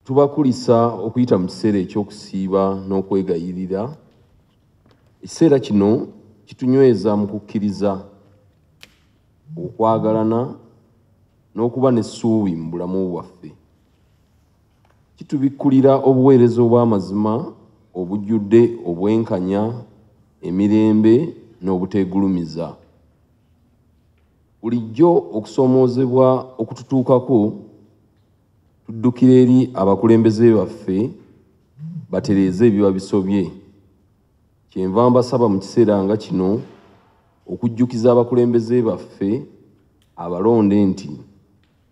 Tubakulisa okuyita mu kiseera eky'okusiiba n'okwegayirira. Ekiseera kino kitunyweza mu kukkiriza, okwagalana n'okuba n'essuubi mu bulamu bwaffe. Kitubikkulira obuweereza obw'amazima obujjudde obwenkanya, emirembe n'obuteegulumiza. Bulijjo okusoomoozebwa okututuukako tuddukira eri abakulembeze baffe batereeze ebiba bisobye. Kyenva mbasaba mu kiseera nga kino okujjukiza abakulembeze baffe abalonde nti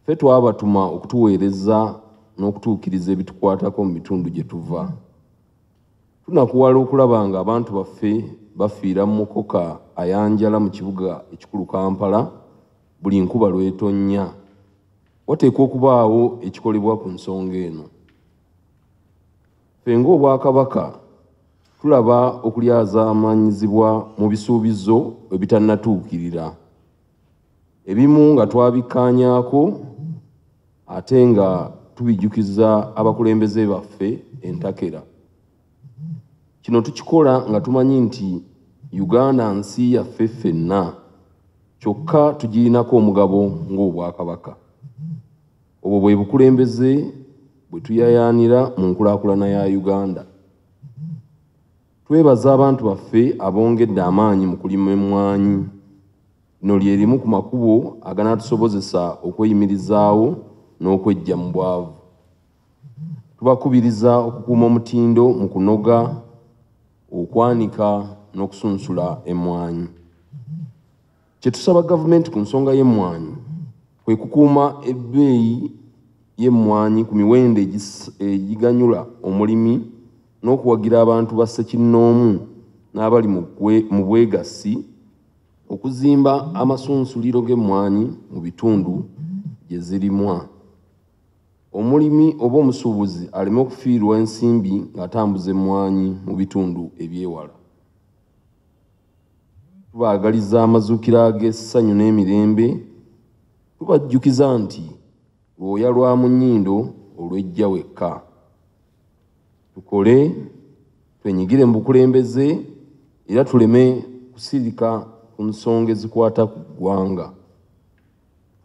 ffe twabatuma okutuweereza n'okutuukiriza ebitukwatako mu bitundu gye tuva. Tunakuwala okulaba ng'abantu baffe bafiira mu mukoka ayanjala mu kibuga ekikulu Kampala buli nkuba lw'etonnya. Wateekwa okubaawo ekikolebwa ku nsonga eno. Ffe ng'Obwakabaka tulaba okulyazaamaanyizibwa mu bisuubizo ebitannatuukirira. Ebimu nga twabikkaanyaako ate nga tubijjukiza abakulembeze baffe entakera. Kino tukikola nga tumanyi nti Uganda nsi yaffe ffenna kyokka tugirinako omugabo ng'Obwakabaka. Obwo bwe bukulembeze bwe tuyaayaanira mu nkulaakulana ya Uganda. Twebaza abantu baffe abongedde amaanyi mu kulima emmwanyi. Lino lye limu ku makubo aganaatusobozesa okweyimirizaawo n'okweggya mu bwavu. Tubakubiriza okukuuma omutindo mu kunoga, okwanika n'okusunsula emmwanyi. Kye tusaba gavumenti ku nsonga y'emmwanyi kwe kukuuma ebbeeyi y'emmwanyi ku miwendo egiganyula omulimi n'okuwagira abantu ba ssekinnoomu n'abali mu bwegassi okuzimba amasunsuliro g'emmwanyi mu bitundu gye zirimwa. Omulimi oba omusuubuzi aleme okufiirwa ensimbi ng'atambuza emmwanyi mu bitundu eby'ewala. Tubaagaliza amazuukira ag'essanyu n'emirembe. Tubajjukiza nti lwoya lwa mu nnyindo olwejja wekka. Tukole, twenyigire mu bukulembeze era tuleme kusirika ku nsonga ezikwata ku ggwanga.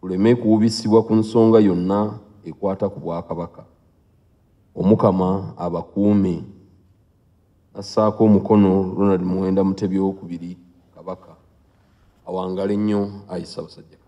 Tuleme kuwubisibwa ku nsonga yonna ekwata ku Bwakabaka. Omukama abakuume. Nassaako omukono Ronald Muwenda Mutebi II Kabaka. Awangaale nnyo ayi Ssaabasajja Kabaka.